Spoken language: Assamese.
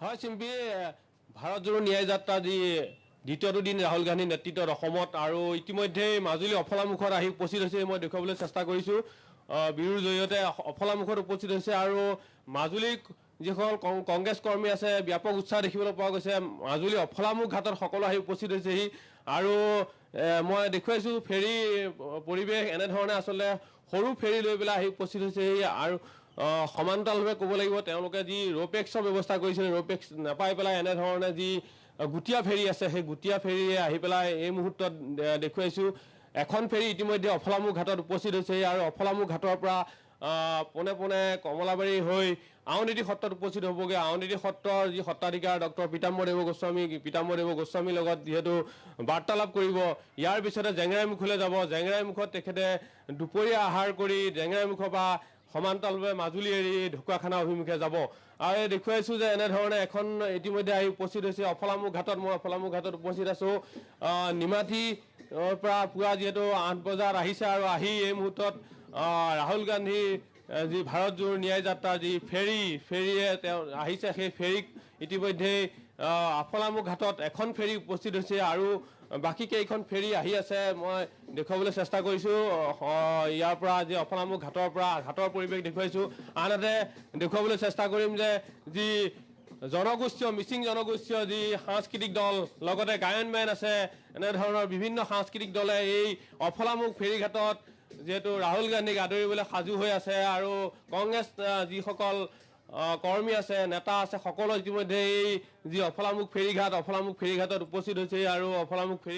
হয় চিম্পী, ভাৰত জোড়ো ন্যায় যাত্ৰা যি দ্বিতীয়টো দিন ৰাহুল গান্ধীৰ নেতৃত্বত অসমত আৰু ইতিমধ্যেই মাজুলী অফলামুখত আহি উপস্থিত হৈছে। মই দেখুৱাবলৈ চেষ্টা কৰিছোঁ, বিহুৰ জৰিয়তে অফলামুখত উপস্থিত হৈছে আৰু মাজুলীৰ যিসকল কংগ্ৰেছ কৰ্মী আছে, ব্যাপক উৎসাহ দেখিবলৈ পোৱা গৈছে। মাজুলী অফলামুখ ঘাটত সকলো আহি উপস্থিত হৈছেহি আৰু মই দেখুৱাইছোঁ ফেৰী পৰিৱেশ এনেধৰণে আচলতে সৰু ফেৰী লৈ পেলাই আহি উপস্থিত হৈছেহি। আৰু সমান্তৰালভাৱে ক'ব লাগিব, তেওঁলোকে যি ৰ'পেক্সৰ ব্যৱস্থা কৰিছিলে, ৰ'পেক্স নাপাই পেলাই এনেধৰণে যি গুটীয়া ফেৰী আছে, সেই গুটীয়া ফেৰীয়ে আহি পেলাই এই মুহূৰ্তত দেখুৱাইছোঁ, এখন ফেৰী ইতিমধ্যে অফলামুখ ঘাটত উপস্থিত হৈছে আৰু অফলামুখ ঘাটৰ পৰা পোনে পোনে কমলাবাৰী হৈ আউনীআটী সত্ৰত উপস্থিত হ'বগৈ। আউনীআটী সত্ৰৰ যি সত্ৰাধিকাৰ ডক্টৰ পীতাম্বৰ দেৱ গোস্বামী, পীতাম্বৰ দেৱ গোস্বামীৰ লগত যিহেতু বাৰ্তালাপ কৰিব, ইয়াৰ পিছতে জেংৰাইমুখলৈ যাব। জেংৰাইমুখত তেখেতে দুপৰীয়া আহাৰ কৰি জেংৰাইমুখৰ পৰা সমান্তৰালভাৱে মাজুলী এৰি ঢকুৱাখানা অভিমুখে যাব। আৰু এই দেখুৱাইছোঁ যে এনেধৰণে এখন ইতিমধ্যে আহি উপস্থিত হৈছে অফলামুখ ঘাটত। মই অফলামুখ ঘাটত উপস্থিত আছোঁ। নিমাতীৰ পৰা পুৱা যিহেতু 8 বজাত আহিছে আৰু আহি এই মুহূৰ্তত ৰাহুল গান্ধীৰ যি ভাৰত জোড়ো ন্যায় যাত্ৰা যি ফেৰী, ফেৰীয়ে তেওঁ আহিছে, সেই ফেৰীক ইতিমধ্যেই আফলামুখ ঘাটত এখন ফেৰী উপস্থিত হৈছে আৰু বাকী কেইখন ফেৰী আহি আছে। মই দেখুৱাবলৈ চেষ্টা কৰিছোঁ ইয়াৰ পৰা যি অফলামুখ ঘাটৰ পৰা ঘাটৰ পৰিৱেশ দেখুৱাইছোঁ। আনহাতে দেখুৱাবলৈ চেষ্টা কৰিম যে যি জনগোষ্ঠীয়, মিচিং জনগোষ্ঠীয় যি সাংস্কৃতিক দল, লগতে গায়ন বায়ন আছে, এনেধৰণৰ বিভিন্ন সাংস্কৃতিক দলে এই অফলামুখ ফেৰীঘাটত যিহেতু ৰাহুল গান্ধীক আদৰিবলৈ সাজু হৈ আছে। আৰু কংগ্ৰেছ যিসকল কৰ্মী আছে, নেতা আছে, সকলো ইতিমধ্যে এই যি অফলামুখ ফেৰীঘাট, অফলামুখ ফেৰীঘাটত উপস্থিত হৈছে আৰু অফলামুখ ফেৰী